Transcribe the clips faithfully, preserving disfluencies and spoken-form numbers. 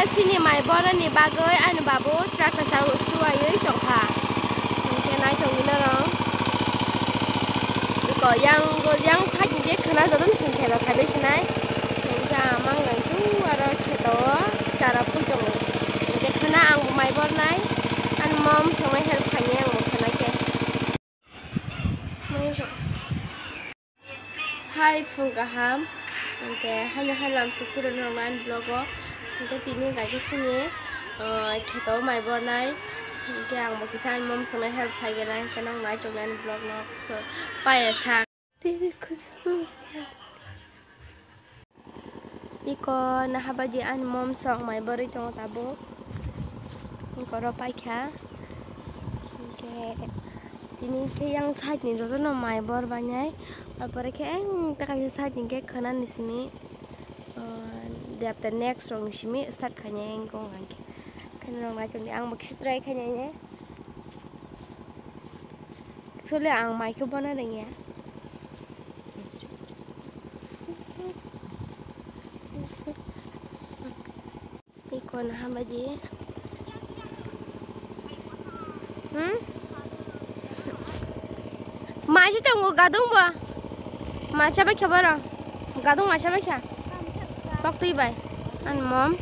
Chini mai borani bagwi ani babu tractor sa suwaiwi tongkha. Hinkhe naitongwi norok. Iko yang, yang side ni je khwna jotono chwng kheto khaibai sinai. Hinkhe amang rang tu aro kheto o chara phul tongo. Hinkhe khwna ang bo mai bornai. Ani mom songnai help khainai ang bo khwna khe. Hai phung kaham, hinkhe haino hai lamsok phuru norok nai ani vlog o, hinkhe tini hinkhe chini, ah, kheto mai bornai, hinkhe ang bo kisa ani mom songnai help khai gana, hinkhe norok nai tongnai ani vlog no so paya sak. Baby khushbu. Iko naha baidi ani mom sok mai borwi tongo tabuk. Iko ro paikha. Hinkhe tini khe yang side ni jotono mai bor bainai. Arpore khe ang ta kaisa side ni khe khwnani simi, ah, the after next rok ni simi start khainai ang khe. Khwna rok naitongdi ang bo kisa try khainai. Actually, ang mai khe bona rwngya. Iko naha baidi. Hmm? Maisa tongo gadung bo. Maisa bai khe borok. Gadung maisa bai khe. Koktwi bai. Ani mom.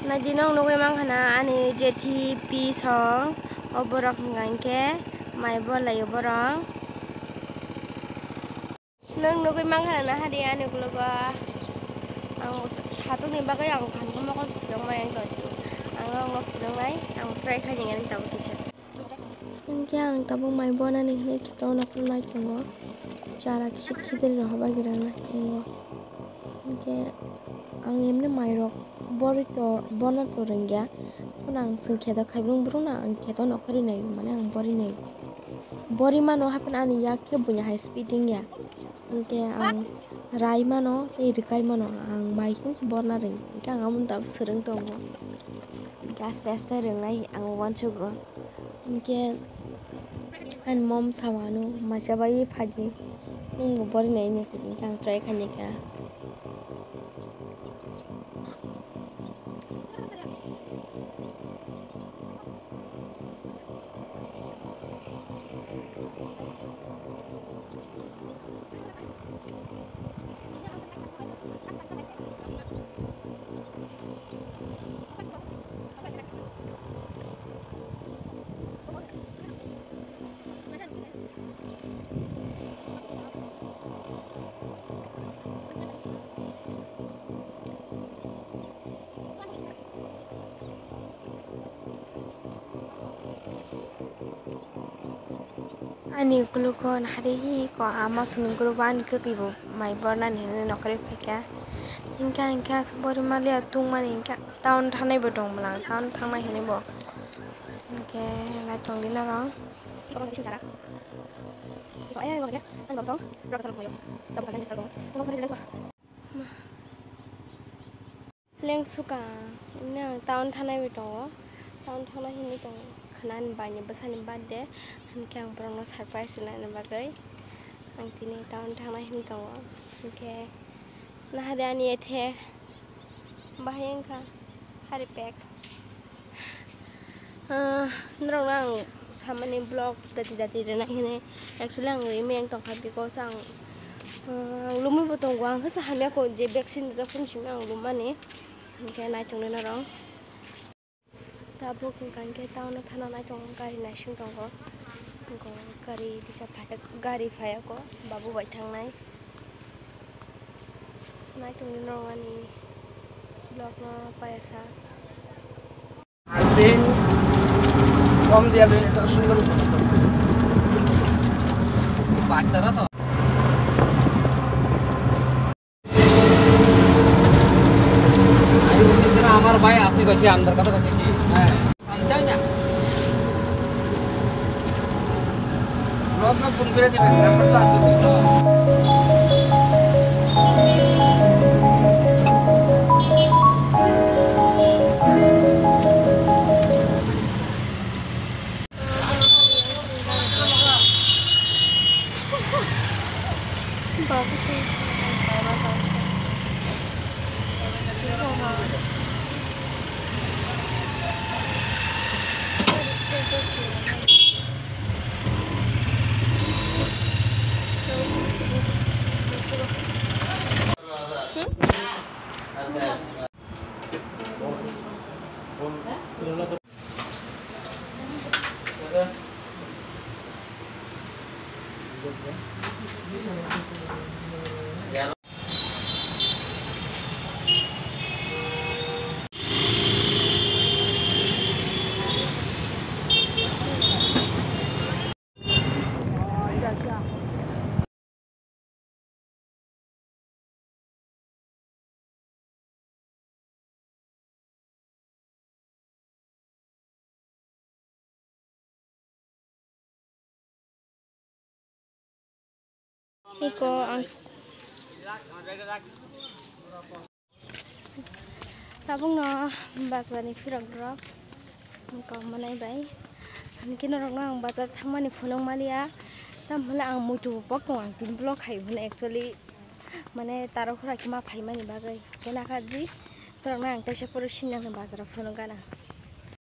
Naidi nwng nugwi mankha na ani jethi pi song, o borok hwnka hinkhe mai bor laio borok. Nwng nugwi mankha na nahadi ani ukologo ang satung ni bagwi ang phan mokol sukuyung mai ang dosi ang nwng no phunuknai ang try khainai ang tabuk kisa. Hinkhe ang tabuk mai bonani hinwi khe tongo naitongo. Chara kisa khidir rok bai gira na hingo. Hinkhe ang emni mairok bori to bona to rwngya. Phano ang chwng kheto khaibrung brung no ang kheto nokhorwi naio, mane ang bori naio. Bori mano haphano ani yak khe buini hai speeding ya. Hinkhe ang rai mano tei rwkai mano, ang mai khe borna rwngya. Hinkhe ang amo tabuk swrwng tongo. Hinkhe aste aste rwngnai ang uansugo. Hinkhe ani mom sawano maisa bai phaidi nwng bo bori nai hinwi phaidi, hinkhe ang try khainai kha. Ani ukulugo nahari hi ko ama swnwi guru bo ani kwtwi bo mai bornani hinwi nokhorwi phaikha. Hinkhe hinkhe aswk bori maliya tungmani hinkhe town thanai bo tong bwlang, town thangnai hinwi bo. Hinkhe naitongdi norok. Lengsukha, nini ang town thanai bai tongo, town thangnai hinwi tongo, khwnani baini bwsani birthday, hinkhe ang borokno surprise rwnani bagwi ang tini town thangnai hinwi tongo, hinkhe nahadi ani ethe bahai wngkha hari pek. Ah, norokno ang samani vlog dati dati rwnai hinwi actually ang rimi ang tongkha because ang, ah, ang lumui bo tongo, ang khe hamya ko je vaccine rijak phano simi ang lumani, hinkhe naitongdi norok. Tabuk hinkha hinkhe town o thana naitongo, gari naising tongo, gari risa phai, gari phaiya ko babu bai thangnai, naitongdi norok ani vlog no payasa. Asing kom dia bini to sundor to. Bachara to. Ayo sini amar bhai asik hoise, amdar kotha hoise ki? Hai. Vlog no zoom kore dibe, number to asik. Iko ang tabukno bazarni phirok rok wngkha manai bai. Hinkhe norokno ang bazar thangmani phunuk maliya, tamhinla ang muitu bo pokno ang tini vlog khai hwnwi actually, mane taro khura khe ma phaimani bagwi. Khe nakha di, norokno ang teisa pore sinjakni bazaro phunuk gana.